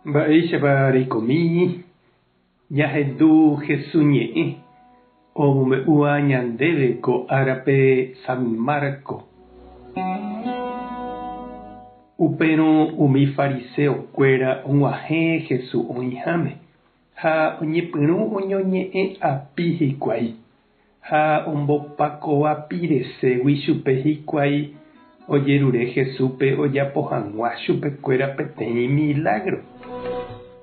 Mba'éichapa reikomi ñahendu Hesu ñe'ẽ omombe'úva ñandéve ko árape San Marco. Upérõ umi fariseo-kuéra og̃uahẽ Hesu oĩháme ha oñepyrũ oñoñe'ẽ api hikuái. Ha ombopakovapireségui chupe hikuái ojerure Jesúspe ojapo hag̃ua chupekuéra peteĩ milágro.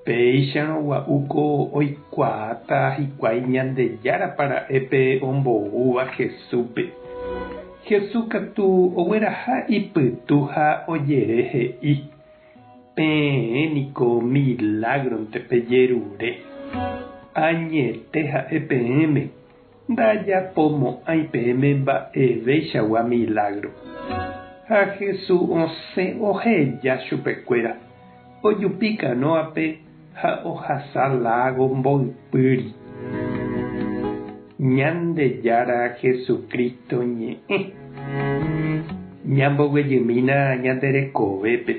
Péicharõ gua'úko oikuaáta hikuái Ñandejárapa ra'e pe omboúva Jesúspe. Jesús katu ogueraha ipytu ha ojere he'i, Peẽ niko milágronte pejerure. Añete ha'e peẽme, ndajapomo'ãi peẽme mba'eveichagua milágro. Ha Jesús osẽ oheja chupekuéra, ojupi kanóape ha ohasa lágo mboypýri. Ñandejára Jesucristo ñe'ẽ. Ñamboguejymína ñande rekovépe.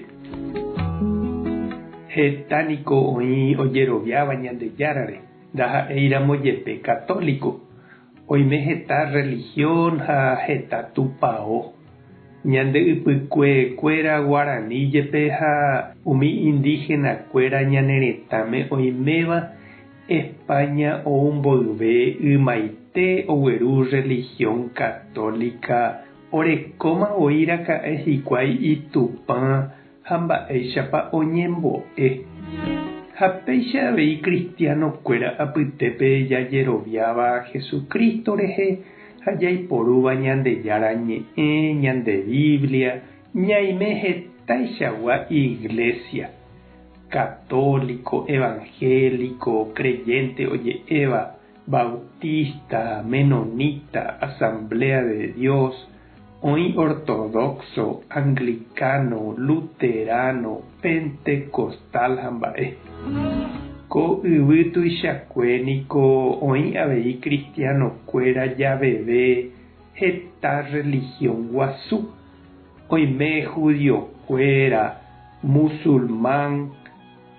Heta niko oĩ ojeroviáva Ñandejárare, ndaha'éiramo jepe católico. Oime heta religión ha heta tupao. Ñande ypykuekuéra guarani jepe ha umi indígena-kuéra ñane retãme oiméva España ou mboyve ymaite ogueru religión católica orekóma voi raka'e hikuái itupã ha mba'éichapa oñembo'e. Ha péicha avei cristiano-kuéra apytépe jajeroviáva Jesucristo rehe ha jaiporúva Ñandejára Ñe'ẽ, ñande Biblia, ñaime hetaichagua iglesia, católico, evangélico, creyente oje'éva, bautista, menonita, asamblea de Dios, oĩ ortodoxo, anglicano, luterano, pentecostal ha mba'e. Ko yvy tuichakue niko oĩ avei cristiano-kuéra javeve heta religión guasu, oime judiokuéra, musulmán,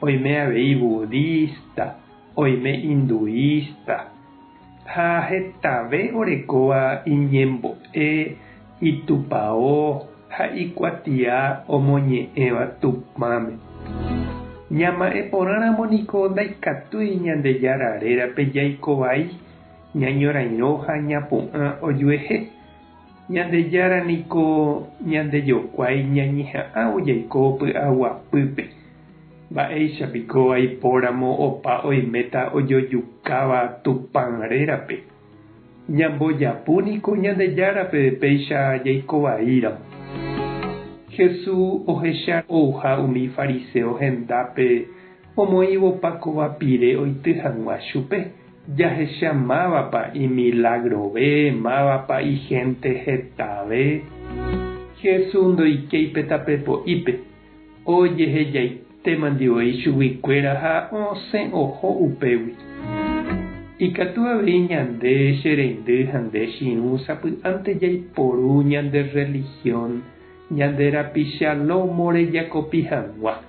oime avei budista, oime hinduista, ha hetave orekóva iñembo'e, itupao ha ikuatia omoñe'ẽva Tupãme. Ñama'ẽ porãramo niko ndaikatúi Ñandejára rérape jaiko vai, ñañorairõ ha ñapu'ã ojuehe. Ñandejára niko ñandejokuái ñañeha'ãvo jaiko py'aguapýpe. Mba'éicha piko aipóramo opa oiméta ojojukáva Tupã rérape? Ñambojapu niko Ñandejárape péicha jaiko vaíramo. Jesús ohecha ouha umi fariséo hendápe omoĩvo pakova pire oity hag̃ua chupe. Jahecha mávapa imilagrove, mávapa ihénte hetave. Jesús ndoikéi pe tape po'ípe, ojehejaitémandi voi chuguikuéra ha osẽ oho upégui. Ikatu avei ñande che reindy ha nde chirũ sapy'ánte jaiporu ñande rrelihión ñande rapicha lómore jakopi hag̃ua.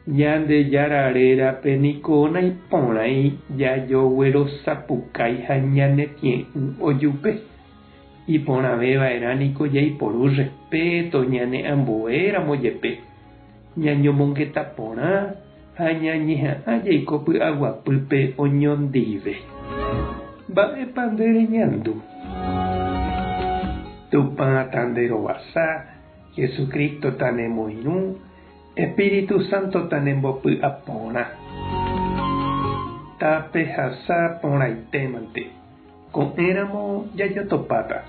Ñandejára rérape niko naiporãi jajoguerosapukái ha ñanetie'ỹ ojupe. Iporãve va'erã niko jaiporu respeto ñane ambuéramo jepe, ñañomongeta porã ha ñañeha'ã jaiko py'aguapýpe oñondive. Mba'épa nde reñandu? Tupã tanderovasa, Jesucristo tanemoirũ, Espíritu Santo tanembopy'a porã. Tapehasa porãitémante. Ko'ẽramo jajotopáta.